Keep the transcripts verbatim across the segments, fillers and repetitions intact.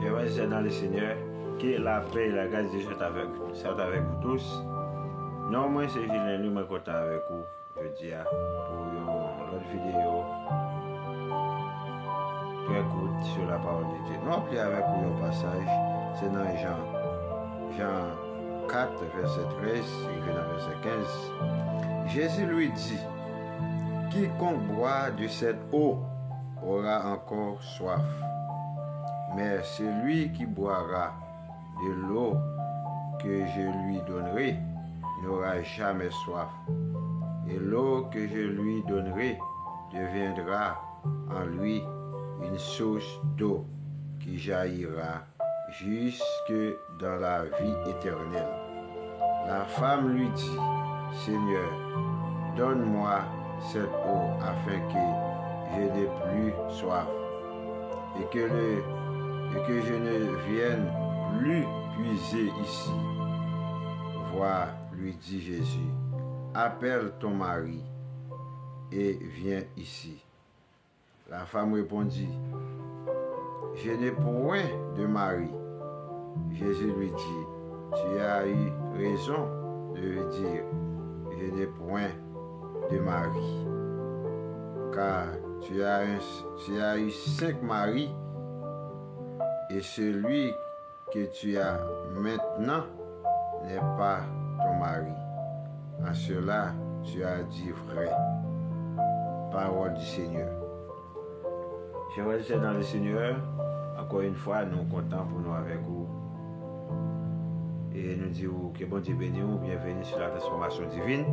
Frères et sœurs dans le Seigneur, que la paix et la grâce de Dieu soit avec, soit avec vous tous. Non mwen se Julien Louis, mwen kontan avèk ou jodi a pou yon lòt videyo trè kout sur la parole de Dieu. Nou ap li avèk ou yon pasaj, se nan Jan, Jan quatre, verset treize, rive nan verset quinze. Jésus lui dit, quiconque boit de cette eau aura encore soif. Mais celui qui boira de l'eau que je lui donnerai n'aura jamais soif. Et l'eau que je lui donnerai deviendra en lui une source d'eau qui jaillira jusque dans la vie éternelle. La femme lui dit, Seigneur, donne-moi cette eau afin que je n'ai plus soif et que, le, et que je ne vienne plus puiser ici. Vois, lui dit Jésus, appelle ton mari et viens ici. La femme répondit, Je n'ai point de mari. Jésus lui dit, Tu as eu raison de dire, Je n'ai point de mari. Car tu as, un, tu as eu cinq maris, et celui que tu as maintenant n'est pas ton mari. En cela, tu as dit vrai. Parole du Seigneur. Chers frères et sœurs dans le Seigneur, encore une fois, nou kontan pou nou avèk ou. E nou di ou ke Bondye beni ou, byenveni sou la transfòmasyon divin.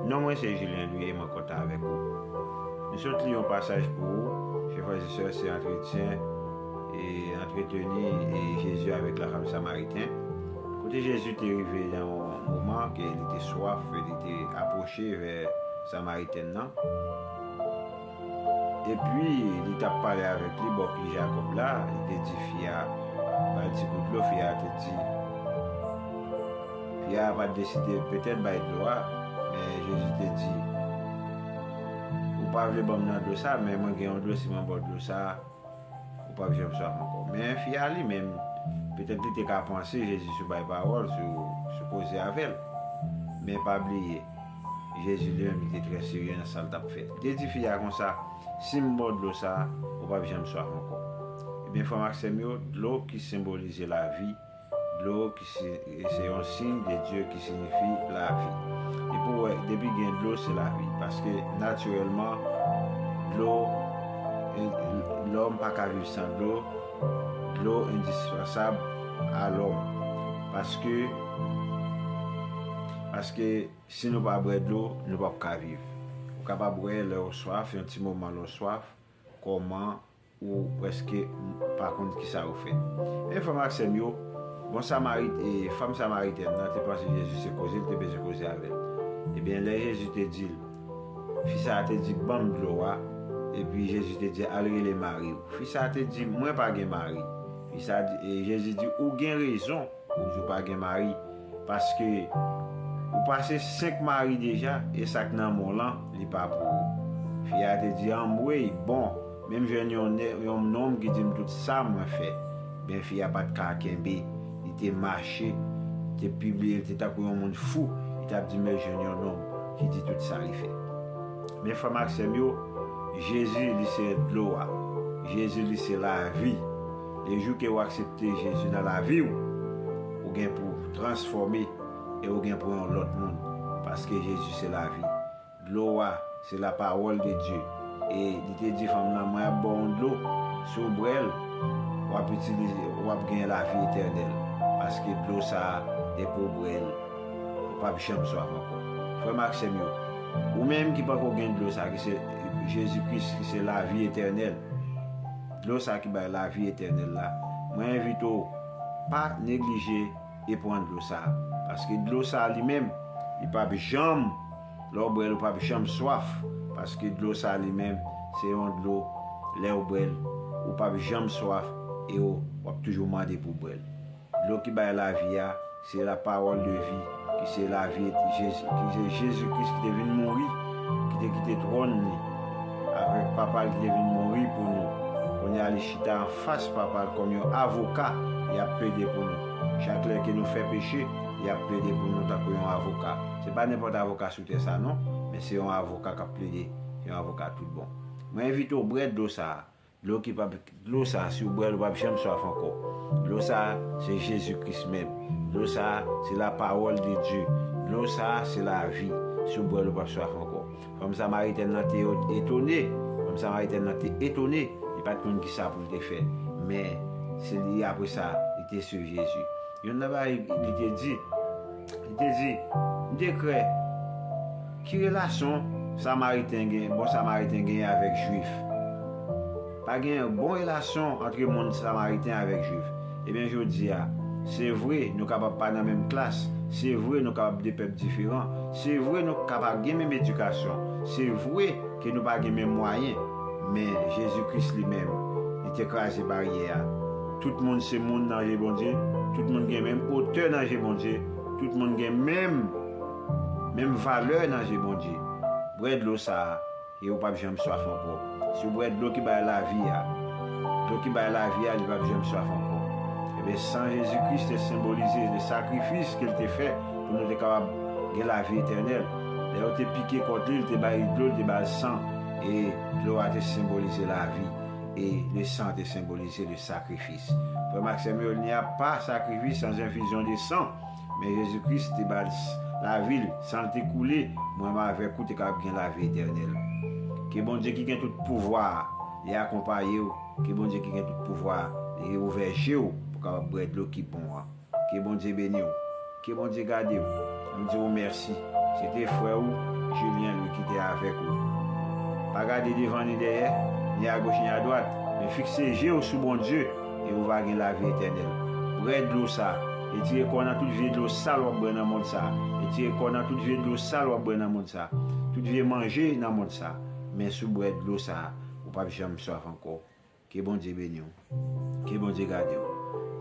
Non mwen se Julien Louis e mwen kontan avèk ou. Nou sot li yon pasaj pou ou, chers frères et sœurs, se antretyen e antreteni e Jezi avèk la femme samaritaine. Kote Jezi te rive nan yon moman ke li te swaf, e li te apwoche vè Samaritèn nan. Epi, li t ap pale avèk li bò pye Jakòb la, li te di fi a, ba l ti gout dlo, fi a te di, fi a pa t deside petèt bay dlo a, men Jezi te di, ou pa vle ban m nan dlo sa, men mwen gen yon dlo, si mwen ba w dlo sa, ou p ap janm swaf ankò. Men fi a li menm, petèt li te ka panse Jezi sou bay pawòl, sou, sou koze avè l. Men pa bliye, Jezi li menm li te trè serye nan sa l t ap fè. Li te di fi a konsa, si m ba w dlo sa, ou p ap janm swaf ankò. Ebyen, frè m ak sè m yo, dlo ki senbolize lavi, dlo ki se, se yon siy de Dye ki siyifi lavi. E pou wè, depi gen dlo, se lavi. Paske, natirèlman, dlo, e, lòm pa ka viv san dlo. Dlo endispansab a lòm. Paske, paske si nou pa bwè dlo, nou p ap ka viv. Ou kapab wè lè w swaf, yon ti moman lè w swaf, kòman ou prèske pa konn kisa ou fè. Men frè m ak sè m yo, bon Samarit, e, fanm samaritèn nan te panse Jezi se koze, li te bezwen koze avè l. Ebyen, lè Jezi te di l, fi sa a te di, ban m dlo a, epi Jezi te di, al rele mari w. Fi sa a te di, mwen pa gen mari. Fi sa a di, e, Jezi di, ou gen rezon. Ou di w pa gen mari, paske ou pase senk mari deja, e sa k nan men w lan, li pa pou ou. Fi a te di, anmwey, bon, men m jwenn yon nè, yon nonm ki di m tout sa mwen fè. Men fi a pa t ka kenbe, li te mache, li te pibliye, li te tankou yon moun fou, li t ap di, men jwenn yon nonm ki di tout sa li fè. Men frè m ak sè m yo, Jezi, li se dlo a. Jezi, li se lavi. Le jou ke w aksepte Jezi nan lavi w, ou gen pou transfòme e ou gen pou yon lòt moun. Paske Jezi se lavi. Dlo a, se la parole de Dieu. E li te di fanm lan, mwen ap ba w yon dlo, si w bwè l, w ap itilize, w ap gen lavi etènèl. Paske dlo sa a, depi w bwè l, ou p ap janm swaf ankò. Frè m ak sè m yo, ou menm ki pako gen dlo sa ki se Jezi Kris, ki se lavi etènèl, dlo sa ki bay lavi etènèl la, mwen envite w, pa neglije e pran dlo sa. Paske dlo sa li menm, li p ap janm, lè w bwè l, ou p ap janm swaf. Paske dlo sa li menm, se yon dlo, lè w bwè l, ou p ap janm swaf e w, w ap toujou mande pou bwè l. Dlo ki bay lavi a, se la parole de vie, ki se lavi Jezi, ki se Jezi Kris ki te vin mouri, ki te kite twòn li avèk Papa l ki te vin mouri pou nou. Kounye a li chita anfas Papa l kòm yon avoka, li ap plede pou nou. Chak lè ke nou fè peche, li ap plede pou nou tankou yon avoka. Se pa nenpòt avoka sou tè sa non, men se yon avoka k ap plede, se yon avoka tout bon. Mwen envite w bwè dlo sa a. Dlo ki p ap, dlo sa a, si w bwè l, ou p ap janm swaf ankò. Dlo sa a, se Jezi Kris menm. Dlo sa a, se la parole de Dieu. Dlo sa a, se lavi. Si w bwè l, ou p ap swaf ankò. Fanm Samaritèn nan te etone. Fanm Samaritèn nan te etone. Li pa t konn kisa pou l te fè. Men, se li apre sa, li te swiv Jezi. Youn nan bagay li te di, li te di, m te kwè, ki relasyon Samariten gen, bon Samariten genyen avèk Jwif? Pa gen bon relasyon antre moun Samariten avèk Jwif. Ebyen, jodi a, se vre, nou kapab pa nan menm klas, se vre, nou kapab de pèp diferan, se vre, nou kapab gen menm edikasyon, se vre, ke nou pa gen menm mwayen, men Jezi Kris li menm, li te kraze baryè a. Tout moun se moun nan je Bondye, tout moun gen menm otè nan je Bondye, tout moun gen menm, menm valè nan je Bondye. Bwè dlo sa a, e ou p ap janm swaf ankò. Si w bwè dlo ki bay lavi a, dlo ki bay lavi a, li p ap janm swaf ankò. Ebyen, san Jezi Kris te senbolize le sakrifis ke l te fè pou nou te kapab gen lavi etènèl. Lè yo te pike kont li, li te ba l dlo, li te ba l san, e dlo a te senbolize lavi, e le san te senbolize le sakrifis. Frè m ak sè m yo, il n'y a pas sacrifice sans infusion de sang. Men Jezi Kris te ba l s- lavi l, san l te koule, mwen m avèk ou te kapab gen lavi etènèl. Ke Bondye ki gen tout pouvwa a, li akonpaye w. Ke Bondye ki gen tout pouvwa a, li ouvè je w pou w kapab bwè dlo ki bon an. Ke Bondye beni w. Ke Bondye gade w. Nou di w mèsi. Se te frè w, Julien Louis, ki te avèk ou. Pa gade devan ni dèyè, ni agoch ni adwat, men fikse je w sou Bondye e ou va gen lavi etènèl. Bwè dlo sa, retire kò w nan tout vye dlo sal w ap bwè nan mond sa. Retire kò w nan tout vye dlo sal w ap bwè nan mond sa. Tout vye manje nan mond sa. Men si w bwè dlo sa, ou p ap janm swaf ankò. Ke Bondye beni w. Ke Bondye gade w.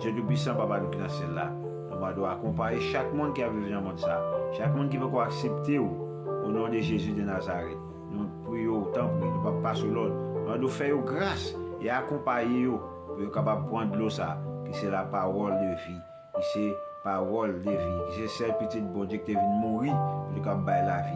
Dye Toupisan, Papa nou ki nan syèl la, nou mande w akonpaye chak moun ki ap viv nan mond sa, chak moun ki poko aksepte w, o non de Jezi de Nazarèt. Nou priye w, tanpri, nou p ap pase w lòd. Nou mande w fè yo gras e akonpaye yo pou yo kapab pran dlo sa, ki se la parole de vie, ki se pawòl de vi, ki se sèl Pitit Bondye ki te vin mouri pou li kapab bay lavi.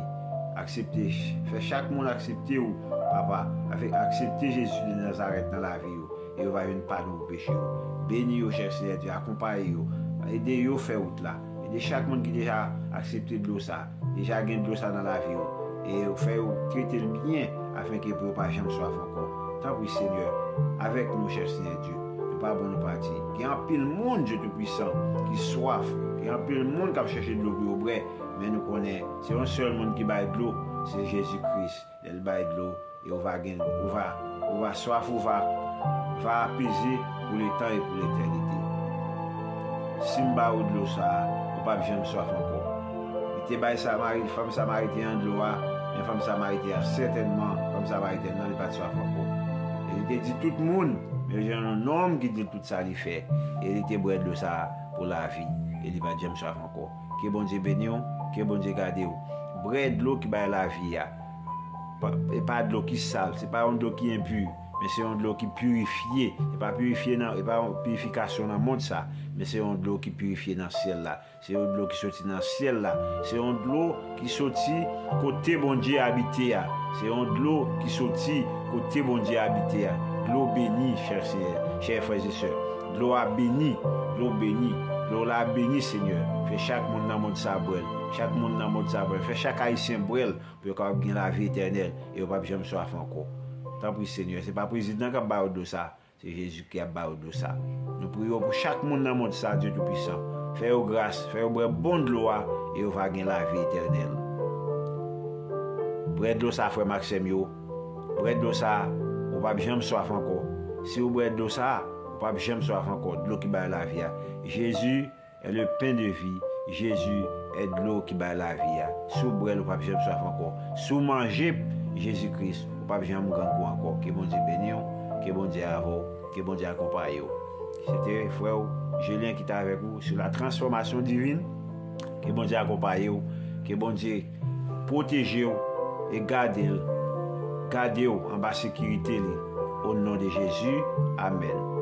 Aksepte, fè chak moun aksepte w, Papa, avèk aksepte Jezi de Nazarèt nan lavi yo, e yo va vin padone peche yo. Beni yo, chè Senyè Dye, akonpaye yo, ede yo fè wout la. Ede chak moun ki deja aksepte dlo sa, deja gen dlo sa nan lavi yo, e fè yo trete l byen, afenke pou yo pa janm swaf ankò. Tanpri, Senyè, avèk nou, chè Senyè Dye. Nou pa bon, nou pati. Gen anpil moun, Dye Toupisan, ki swaf. Gen anpil moun k ap chèche dlo pou yo bwè. Men nou konnen, se yon sèl moun ki bay dlo, se Jezi Kris. Lè l bay dlo, e ou va gen, ou va, ou va swaf, ou va, va apeze pou letan e pou letènite. Si m ba ou dlo sa a, ou p ap janm swaf ankò. Li te bay Samari, fanm Samariten an dlo a, men fanm Samariten an, sètènman, fanm Samariten nan, li pa t swaf ankò. E li te di tout moun, men jan yon nonm ki di l tout sa li fè, e li te bwè dlo sa a pou lavi, e li pa t janm swaf ankò. Ke Bondye beni w, ke Bondye gade w. Bwè dlo ki bay lavi a. Pa, e pa dlo ki sal, se pa yon dlo ki enpi, men se yon dlo ki pirifye. E pa pirifye nan, e pa yon pirifikasyon nan mond sa, men se yon dlo ki pirifye nan syèl la. Se yon dlo ki soti nan syèl la. Se yon dlo ki soti kote Bondye abite a. Se yon dlo ki soti kote Bondye abite a. Dlo beni, chè Senyè, chè frè e sè. Dlo a beni, dlo beni, dlo la beni, Senyè. Fè chak moun nan mond sa bwè l. Chak moun nan mond sa bwè l. Fè chak Ayisyen bwè l pou yo kapab gen lavi etènèl e yo p ap janm swaf ankò. Tanpri, Senyè, se pa prezidan k ap ba yo dlo sa, se Jezi ki ap ba yo dlo sa. Nou priye w pou chak moun nan mond sa, Dye Toupisan. Fè yo gras, fè yo bwè bon dlo a e yo va gen lavi etènèl. Bwè dlo sa, frè m ak sè m yo. Bwè dlo sa, ou p ap janm swaf ankò. Si w bwè dlo sa, ou p ap janm swaf ankò. Dlo ki bay lavi a. Jezi est le pain de vie. Jezi est dlo ki bay lavi a. Si w bwè l, ou p ap janm swaf ankò. Si w manje Jezi Kris, ou p ap janm grangou ankò. Ke Bondye beni w, ke Bondye avè w, ke Bondye akonpaye w. Se te frè w Julien ki te avèk ou sou la transformation divine. Ke Bondye akonpaye w, ke Bondye pwoteje w e gade l. Gade w anba sekirite li, Au nom de Jésus, amen.